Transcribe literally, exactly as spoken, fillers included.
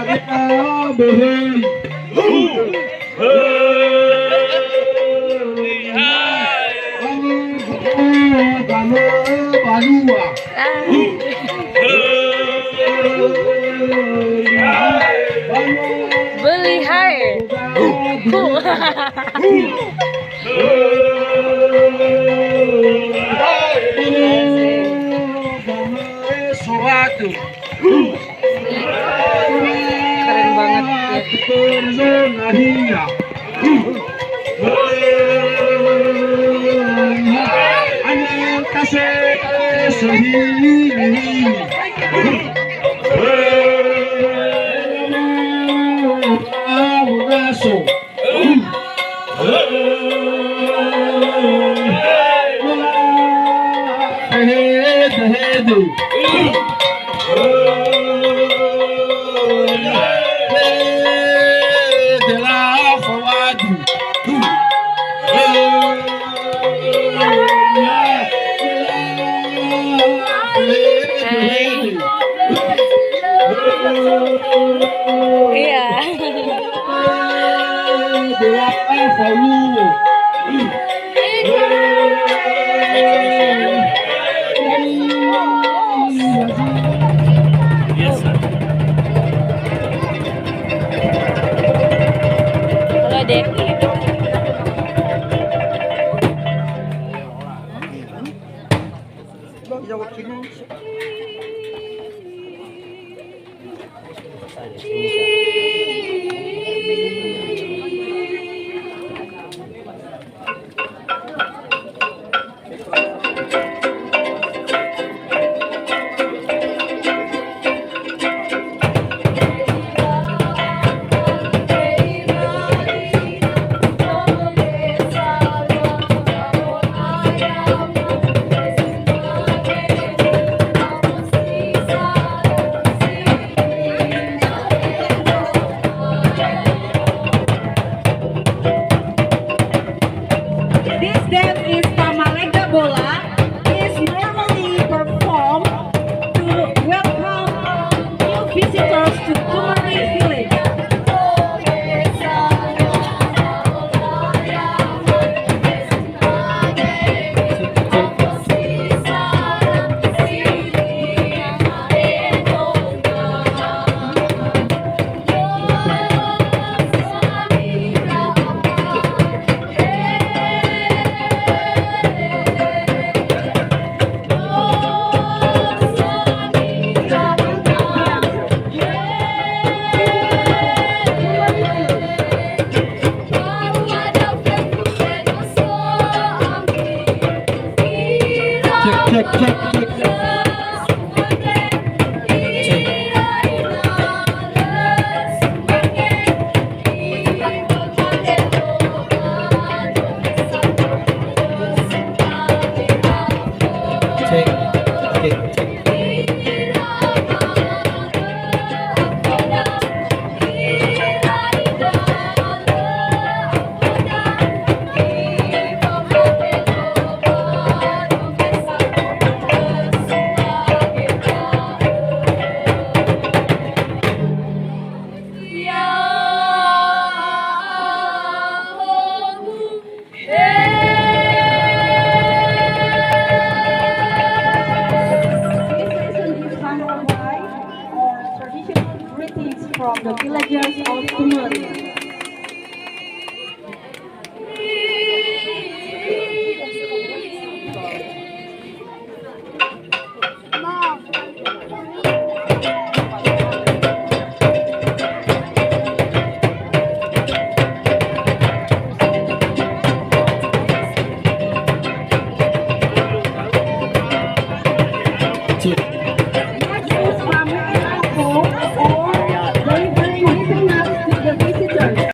Behe. Beli hae. Soratu. Keren banget ya. Iya. Kalau ada yang This dance is Pamalega Bola, is normally performed to welcome new visitors to Tumani village. Cek, cek, cek, cek. Cek. Oke, cek. This session is followed by, uh, traditional greetings from the villagers of Tumani.